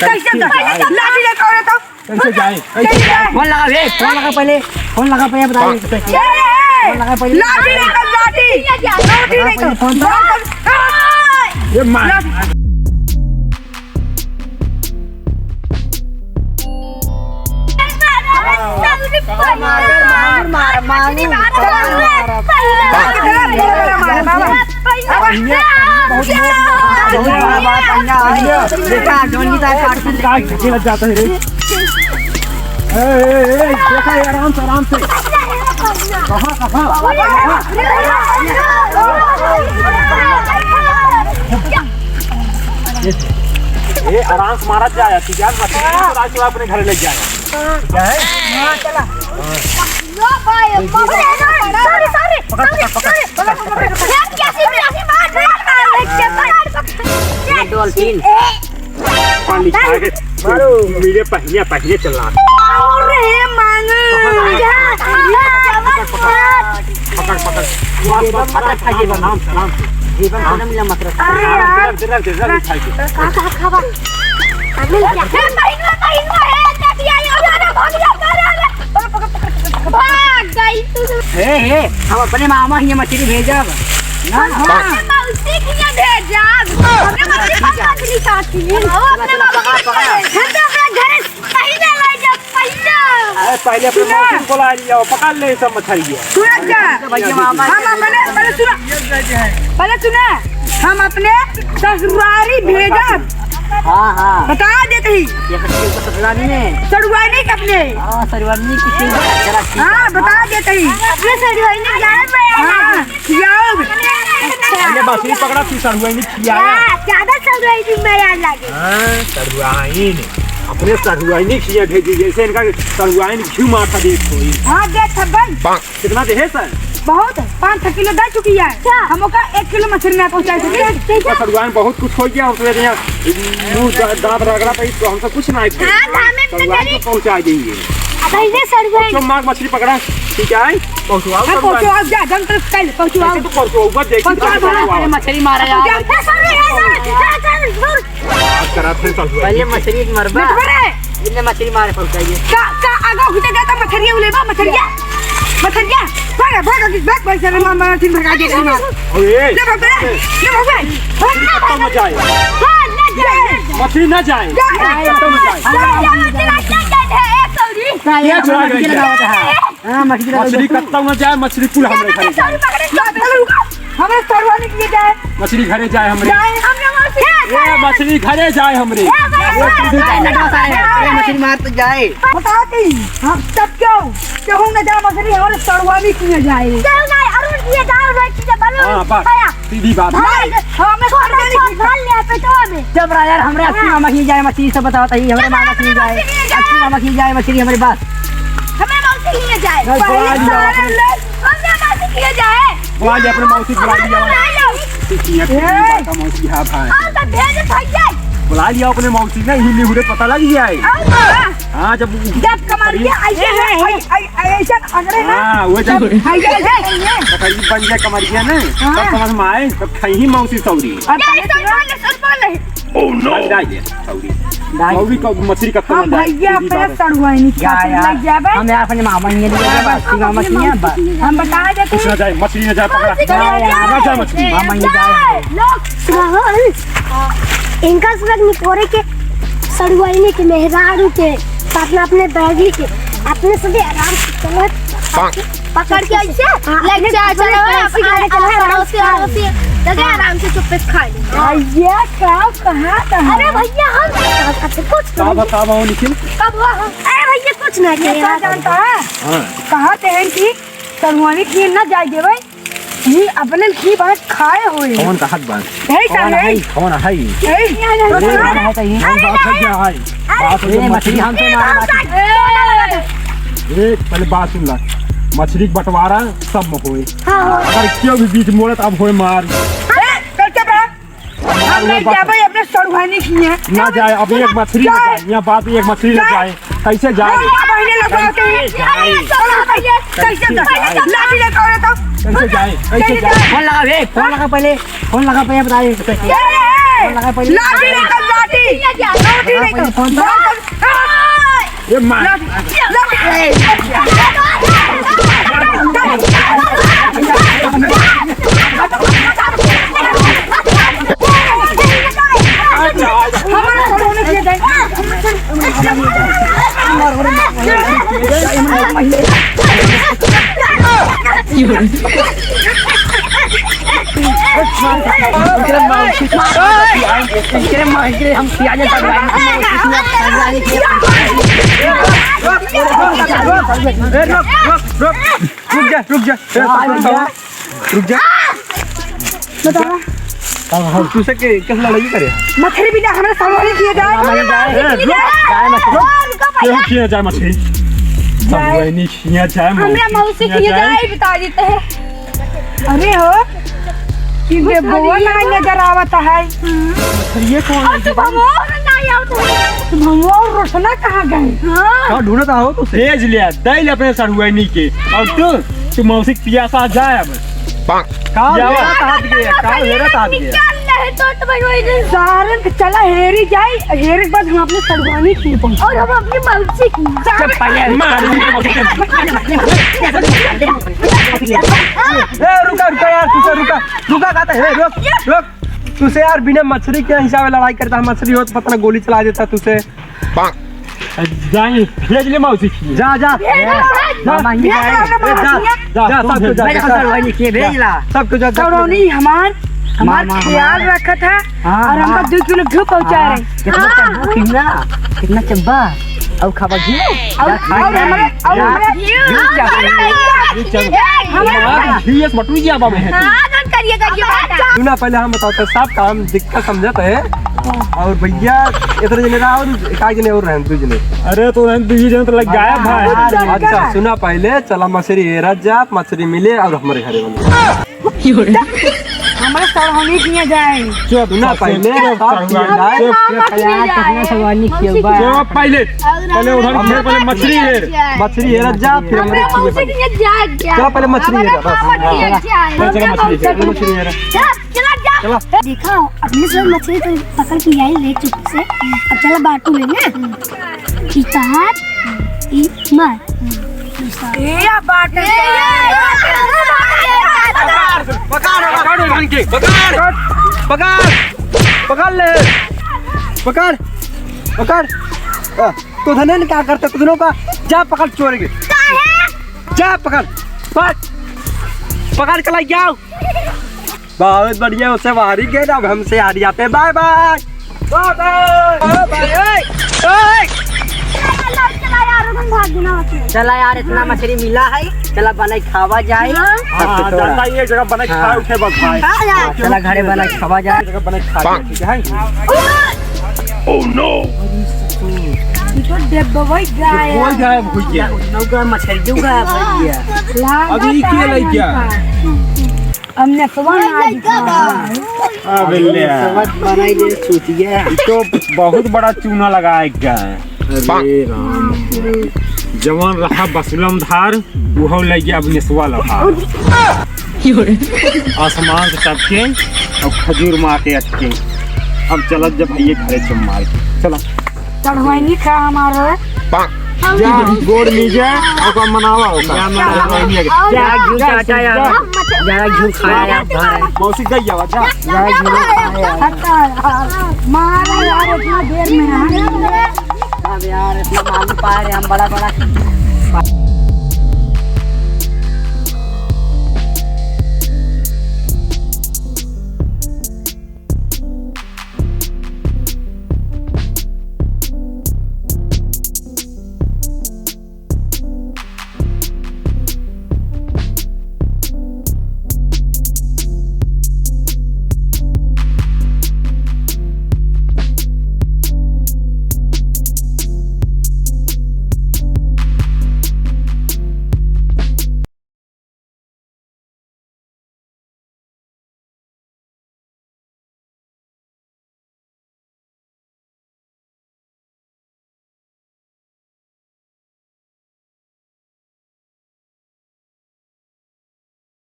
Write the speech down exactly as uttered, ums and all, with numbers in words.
कैसे कैसे जाए? लाठी लेके आओ रे तो। कैसे जाए? कैसे जाए? फोन लगा बे, फोन लगा पहले, फोन लगा पहले, बताइए। ए, ए, ए, फोन लगा पहले। लाठी लेके आओ, लाठी। लाठी लेके आओ। फोन तो। ये मार। लाठी। मार, मार, मार, मार। का खेलत जाता है रे? ए, ए, ए, देखा है, आराम से, आराम से। कहाँ, कहाँ? ए, आराम से मारा जाए, ठीक है? मत आज अपने घर ले जाए। क्या है? हाँ, चला। लो भाई, अरे, अरे, sorry, sorry, sorry, sorry, sorry। पकड़, पकड़, पकड़। यार, कैसी, कैसी बात है? डॉल्फिन। पानी खा के मारो। मेरे पहिया, पहिया चला। अरे, मांगू। पकड़, पकड़। बस, बस, आराम से, आराम से। जीवन को ना मिला मत रख। अरे यार। रख दे, रख दे, रख दे, खाई के। खा, खा, खा, खा। मिल गया। ए, महीनवा, महीनवा, ए, जल्दी आई, अरे, अरे, भाग जा, अरे, अरे। पकड़, पकड़, पकड़, पकड़, पकड़। भाग गई तू। हे, हे, हम अपने मामा हियाँ मछली भेजब। ना, हम अपने मौसी के हियाँ भेजब। अपने मौसी के हियाँ मछली खाती है। हम अपने मामा के हियाँ। हम तो अपने घरे पहिले ले जा, पहिले। अरे, पहिले अपने सुना। मौसी को बुला लिया, पकड़ ले सब मछलियाँ। सुना क्या? तो भैया मामा हम अपने, पहले सुना। पहले सुना। हम अपने ससुरारी भेजब। हाँ, हाँ। बता देते ही। ये तो ससुरारी में। सड़ुआनी के अपने। हाँ, सड़ुआनी की चीज़ है, जरा ठीक है। हाँ, बता देते ही। अपने सड़ुआनी जान में। हाँ। खियाओ। अच्छा। ये मछली पकड़ा थी, सड़ुआइन खियाया। हाँ, ज्यादा सड़ुआइन में यार लागे। हाँ, सड़ुआइन। अपने सड़ुआइन खिया भेजी, जैसे इनका सड़ुआइन घी माथा देत होई। हाँ, देत हबन। कितना देहे सर? बहुत, पाँच छह किलो दे चुकी है। अच्छा। हम ओका एक किलो मछली ना पहुँचा सके। तो सड़ुआइन बहुत कुछ हो गया, हम सोचे यहाँ मुँह दा-, दाँत रगड़ा पाई, तो हमसे कुछ ना आए। हाँ, धामे में सड़ुआइन करी। को पहुँचा देंगे। अब इन्हें सड़ुआइन। तो मार मछली पकड़ा, ठीक है? पहुँचवाओ हाँ, सब पहुँचवाओ, जा, जंगल से पहले पहुँचवाओ। ऐसे तो पहुँचवाओ, ऊपर देखिए, पहुँचवाओ, पहुँचवाओ। पहले मछली मारा यार। पहुँचवाओ। ए, sorry, ए, sorry, ए, sorry, sorry। बात करा थे सब। पहले मछली मरबा। मत मरे। इतने मछली मारे पहुँचाइए। का, का, आगा उठे गया था मछरिया उलेबा, मछरिया। मछरिया। भाग, भाग, भाग, भाग, भाग, सारे मार, मार, तीन भगा दे, मार। ओए। ले भाग, ले। ले भाग, भाग। मछली खत्म हो जाए। भाग, ना जाए। मछली ना जाए। जा, जा, खत्म हो जाए। जा, जा, जा, जा, जा, जा, ए, sorry। क्या चुरा गया? हाँ, मछली खत्म। मछली खत्म हो जाए, मछली कुल हमरे घरे जाए। हमरे सड़ुआनी के लिए जाए। मछली घरे जाए हमरे। जाए, हमरे मौसी। ए, मछली घरे जाए हमरे। ए, मछली। ए, मछली मार तो जाए। बता दी, हम सब क्यों? क्यों न जाए मछली, हमरे सड़ुआनी के लिए जाए। क्यों ना, अरुण के लिए जाए, भाई, चीजें बोलो। हाँ, बस। खाया। सीधी बात। भाई, हमें छोड़, छोड़, छोड़, डाल लिया पेटवा में। जब रा यार, हमरे अस्सी मामा की जाए मछली, सब बताओ, तही हमरे मामा की जाए। अस्सी मामा की जाए मछली, हमरे पास। हमें मौसी लिए जाए। नहीं, बुला लिया। सारे लोग, हमें मौसी लिए जाए। बुला लिया अपने मौसी, बुला लिया। बुला लिया। ये ए। बात का मौसी, हाँ भाई। हाँ, तो भेज भैया। बुला लिया अपने मौसी ने, हिली हुले पता लग गया है। हाँ, हाँ। हाँ, जब जब कमरिया ऐसे ए, ए, ना, ए। ऐ-, ऐ-, ऐसे अगड़े ना। हाँ, वो जब जब ऐसे, ऐसे। कमरिया बन जाए कमरिया ना, हाँ। तब समझ में आए, तब खाई ही मौसी सौरी। और पहले सुन, पहले सुन, पहले। Oh, no! बन जाए ये सौरी। नहीं। सौरी का मछली कब हाँ, बन जाए? भैया, सीधी अपने बात है। सड़ुआइन का या, या। लग जाबे। हम यहाँ अपने मामा के लिए जाबे, बस, मामा के लिए, बस। हम बता देते कुछ ना हैं। जाए, मछली ना जाए, पकड़ा। मछली ना जाए। ना जाए मछली। मामा के लिए जाए। लोग, इनका सूरज निपोरे के सड़ुआइनी के मेहरारू के साथ में अपने बैगली के अपने से आराम से चलो। पकड़ के ऐसे हाँ, लेके अपने जा, चलो, अपने ऐसे अपने करके चलो, अड़ोसी, अड़ोसी, लगे आराम से चुप्पे से खा ली। भैया, का, कहाँ, कहाँ? अरे भैया, हम कुछ का नहीं। बतावा हो निखिल? कब हुआ हम? अरे भैया, कुछ ना ये किया। क्या जानता है? हाँ। कहते हैं कि सड़ुआइनी के ना जाए देवे। ई अपने की बात खाए होए। कौन कहत बा? यही कौन कहत है? है? कौन है? यही। अरे, अरे, कौन कहत है? कौन अरे, बात है? अरे, क्या है? अरे, बात है, ए, मछली मछली। हमसे मारा ए, बाकी। ए, पहले बात सुन ला। मछली के बंटवारा सब में होए। हाँ। अगर क्यों भी बीच मोड़े तो अब होए मार। ए, चल, चुप रह। हम नहीं जाबे अपने सड़ुआइनी के हियाँ। ना जाए, अब एक मछली ना जाए। जाए, यहाँ बात एक मछली ना जाए। कैसे जाए? हम यहाँ बहिने लगवाते हैं। जाए। चलो भैया, कैसे कैसे जाए? जाए? लाठी लेकर आओ तो। कैसे जाए? कैसे कैसे जाए? जाए? फोन लगा बे, फोन लगा पहले, फोन लगा पहले, बताइए। ए, फोन लगा पहले। लाठी लेकर, लाठी। ये मार। ए, रुक, रुक, रुक। रुक जा, रुक जा। ए, रुक जा। रुक जा। बतावा। तू से के, किस लड़ाई करे? मछरी बिना हमरा सवारी किए जाए। ए, रुक। केहू किए जाए मछरी? सवारी नहीं किए जाए, हमरा मौसी किए जाए, बता देते हैं। अरे हो, कि बउआ ना नजर आवत है। ये कौन है? तुम और ना आओ तो। तुम और रोशना कहाँ गए? हाँ। का ढूंढत हो तो? भेज लिया, दे ले अपने सड़ुआइनी के। और तू, तू मौसी के पियासा जाए अब। का जावा। हेरा हाथ गया, का हेरा हाथ गया। निकाल ले तो, तो भाई वही दिन। सारन के चला हेरी जाई, हेरे के बाद हम अपने सड़ुआइनी की पहुंच। और हम अपनी मौसी की। चुप पहले। मार। ए, रुका, रुका यार, तू से रुका। रुका, कहते हैं, रुक, रुक। तू से यार बिना मछरी के हिसाब से लड़ाई करता है, मछरी होत पता ना गोली चला देता तू से। जाई, भेज ले मौसी की। जा, जा। भेज ला, जा, मामा, भेज ला, जा, जा, जा, जा, सब कुछ जा, भेज जा, ला, सब कुछ जा, सब कुछ जा। सड़ुआइनी हमार, हमार मामा, ख्याल रखत है। हाँ, और हमका हाँ। दो किलो घी पहुँचा रहे। कितना चब्बा, कितना चब्बा? और खाबा घी? और, जा, खा और ले। हमारे, और जा। हमारे घी, घी क्या? घी चल। हमारे घी एक बटुई क्या बाबू है? हाँ, करिए, करिए। सुना, पहले हम बताओ तो, सब काम दिक्कत समझत है। और भैया, इतने जने रहा और एक आध जने और रहे, दो जने। अरे, तो रहे, दो जने तो लग गया था। अच्छा, सुना, पहले चला मछरी हेरत जा, मछरी मिले और हमारे घरे बने। हमारे सड़ुआइनी किए जाए। चुप, सुना, पहले चुप, सब किए जाए। चुप, चुप, चुप, पहले, पहले उधर घेर, पहले मछरी हेर। मछरी हेरत जा, फिर हमरे खिए बने। चला, पहले मछरी हेरा, बस। हाँ। चला, चला, मछरी हेरा, मछरी हेरा। चला, चला, जा। चला। देखा, अपने सब मछरी तो पकड़ के आई ले चुप से। अब चला बाटू ले ना। ई तहार, ई मार। ए, या बाटे। पकड़, पकड़, पकड़, पकड़। पकड़। पकड़ ले। पकड़। पकड़। आ, तो धने ने का करता, तो दोनों का जा पकड़ चोर के। काहे? जा पकड़। पकड़। पकड़ के लाई आओ। बहुत बढ़िया, उससे हारी गए, अब हमसे हार जाते। Bye bye. Bye bye. Bye bye. ओए, ओए। चला यार, हम भाग गए ना। चला यार, इतना मछरी मिला है, चला बनाई खावा जाए। हाँ। हाँ, हाँ, जाता ही एक जगह बनाई हाँ। खाए उठे बस भाई। हाँ, यार। हाँ, चला घरे बनाई खावा जाए। एक जगह बनाई खा जाए, ठीक है? Oh no! ये तो डब्बा भाई गायब। कोई गायब हो गया। नौका मछली गायब हो गया। अभी के लइका? अब नेसवा ना लइका बा। आ, बेल्ले। नेसवा बनाई दे, चूतिया। ई तो बहुत बड़ा चूना लगाए गया है। अरे राम। जवान रहा बसुलम धार, उहो लइका अब नेसवा लगा। आसमान से टपके और खजूर माँ के अटके। अब चलत जब भैया घरे चुम्मार के। चला। चढ़वाइनी खा हमारो। जा, गोड़ मीजे, ओका मनावा ओका। जा, मनावा। चढ़वाइनी के। जा, जा, घी जा, चाटा जा, यार। जा। जा, घी खाया यार, भाई। मौसी गई आवा, जा। जा, घी खाया यार। मारा यार, इतना देर में आ। अब यार, इतना मालूम पा रहे हम बड़ा बड़ा।